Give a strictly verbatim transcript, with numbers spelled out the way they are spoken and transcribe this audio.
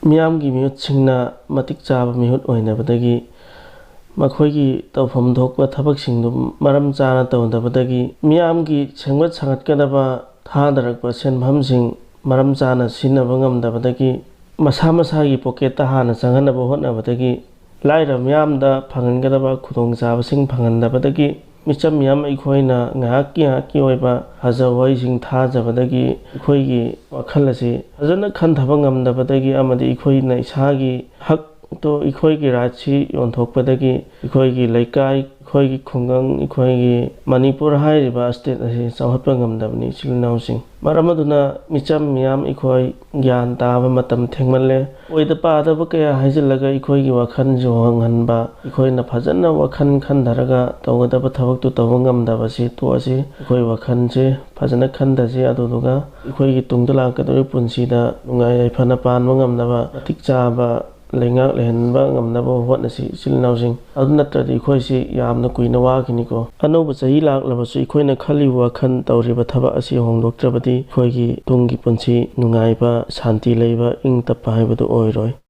ꯃꯤꯌꯥꯝꯒꯤ ꯃꯤꯍꯨꯠꯁꯤꯡꯅ ꯃꯇꯤꯛ ꯆꯥꯕ ꯃꯤꯍꯨꯠ ꯑꯣꯏꯅꯕꯗꯒꯤ, ꯃꯈꯣꯏꯒꯤ ꯇꯧꯐꯝ ꯊꯣꯛꯄ ꯊꯕꯛꯁꯤꯡꯗꯨ ꯃꯔꯝ ꯆꯥꯅ ꯇꯧꯗꯕꯗꯒꯤ, ꯃꯤꯌꯥꯝꯒꯤ ꯁꯦꯝꯒꯠ ꯁꯥꯒꯠꯀꯗꯕ ꯊꯥꯗꯔꯛꯄ ꯁꯦꯟꯐꯝꯁꯤꯡ ꯃꯔꯝ ꯆꯥꯅ ꯁꯤꯖꯤꯟꯅꯕ ꯉꯝꯗꯕꯗꯒꯤ, ꯃꯁꯥ ꯃꯁꯥꯒꯤ ꯄꯣꯀꯦꯠꯇ ꯍꯥꯟꯅ ꯆꯪꯍꯟꯅꯕ ꯍꯣꯠꯅꯕꯗꯒꯤ, ꯂꯥꯏꯔꯕ ꯃꯤꯌꯥꯝꯗ ꯐꯪꯍꯟꯒꯗꯕ ꯈꯨꯗꯣꯡꯆꯥꯕꯁꯤꯡ ꯐꯪꯍꯟꯗꯕꯗꯒꯤ, ꯃꯤꯆꯝ ꯃꯤꯌꯥꯝ ꯑꯩꯈꯣꯏꯅ ꯉꯥꯏꯍꯥꯛꯀꯤ ꯉꯥꯏꯍꯥꯛꯀꯤ ꯑꯣꯏꯕ ꯐꯖꯕ ꯋꯥꯍꯩꯁꯤꯡ ꯊꯥꯖꯕꯗꯒꯤ, ꯑꯩꯈꯣꯏꯒꯤ ꯋꯥꯈꯜ ꯑꯁꯤ ꯐꯖꯅ ꯈꯟꯊꯕ ꯉꯝꯗꯕꯗꯒꯤ, ꯑꯃꯗꯤ ꯑꯩꯈꯣꯏꯅ ꯏꯁꯥꯒꯤ ꯍꯛꯇꯣ, ꯑꯩꯈꯣꯏꯒꯤ ꯔꯥꯏꯠꯁꯤ ꯌꯣꯟꯊꯣꯛꯄꯗꯒꯤ, ꯑꯩꯈꯣꯏꯒꯤ ꯂꯩꯀꯥꯏ, ꯑꯩꯈꯣꯏꯒꯤ ꯈꯨꯡꯒꯪ, ꯑꯩꯈꯣꯏꯒꯤ ꯃꯅꯤꯄꯨꯔ ꯍꯥꯏꯔꯤꯕ ꯁ꯭ꯇꯦꯠ ꯑꯁꯤ ꯆꯥꯎꯈꯠꯄ ꯉꯝꯗꯕꯅꯤ, ꯏꯆꯤꯜ ꯏꯅꯥꯎꯁꯤꯡ꯫ ꯃꯔꯝ ꯑꯗꯨꯅ ꯃꯤꯆꯝ ꯃꯤꯌꯥꯝ ꯑꯩꯈꯣꯏ ꯒ꯭ꯌꯥꯟ ꯇꯥꯕ ꯃꯇꯝ ꯊꯦꯡꯃꯜꯂꯦ꯫ ꯑꯣꯏꯗ ꯄꯥꯗꯕ ꯀꯌꯥ ꯍꯥꯏꯖꯤꯜꯂꯒ ꯑꯩꯈꯣꯏꯒꯤ ꯋꯥꯈꯜꯁꯨ ꯍꯣꯡꯍꯟꯕ, ꯑꯩꯈꯣꯏꯅ ꯐꯖꯅ ꯋꯥꯈꯜ ꯈꯟꯊꯔꯒ ꯇꯧꯒꯗꯕ ꯊꯕꯛꯇꯨ ꯇꯧꯕ ꯉꯝꯗꯕꯁꯤ ꯇꯣꯛꯑꯁꯤ꯫ ꯑꯩꯈꯣꯏ ꯋꯥꯈꯜꯁꯦ ꯐꯖꯅ ꯈꯟꯊꯁꯤ, ꯑꯗꯨꯗꯨꯒ ꯑꯩꯈꯣꯏꯒꯤ ꯇꯨꯡꯗ ꯂꯥꯛꯀꯗꯧꯔꯤꯕ ꯄꯨꯟꯁꯤꯗ ꯅꯨꯡꯉꯥꯏ ꯌꯥꯏꯐꯅ ꯄꯥꯟꯕ ꯉꯝꯅꯕ, ꯃꯇꯤꯛ ꯆꯥꯕ ꯂꯩꯉꯥꯛ ꯂꯩꯍꯟꯕ ꯉꯝꯅꯕ ꯍꯣꯠꯅꯁꯤ, ꯏꯆꯤꯜ ꯏꯅꯥꯎꯁꯤꯡ꯫ ꯑꯗꯨ ꯅꯠꯇ꯭ꯔꯗꯤ ꯑꯩꯈꯣꯏꯁꯤ ꯌꯥꯝꯅ ꯀꯨꯏꯅ ꯋꯥꯈꯤꯅꯤꯀꯣ꯫ ꯑꯅꯧꯕ ꯆꯍꯤ ꯂꯥꯛꯂꯕꯁꯨ ꯑꯩꯈꯣꯏꯅ ꯈꯜꯂꯤꯕ ꯋꯥꯈꯜ, ꯇꯧꯔꯤꯕ ꯊꯕꯛ ꯑꯁꯤ ꯍꯣꯡꯗꯣꯛꯇ꯭ꯔꯕꯗꯤ ꯑꯩꯈꯣꯏꯒꯤ ꯇꯨꯡꯒꯤ ꯄꯨꯟꯁꯤ ꯅꯨꯡꯉꯥꯏꯕ, ꯁꯥꯟꯇꯤ ꯂꯩꯕ, ꯏꯪ ꯇꯞꯄ ꯍꯥꯏꯕꯗꯨ ꯑꯣꯏꯔꯣꯏ꯫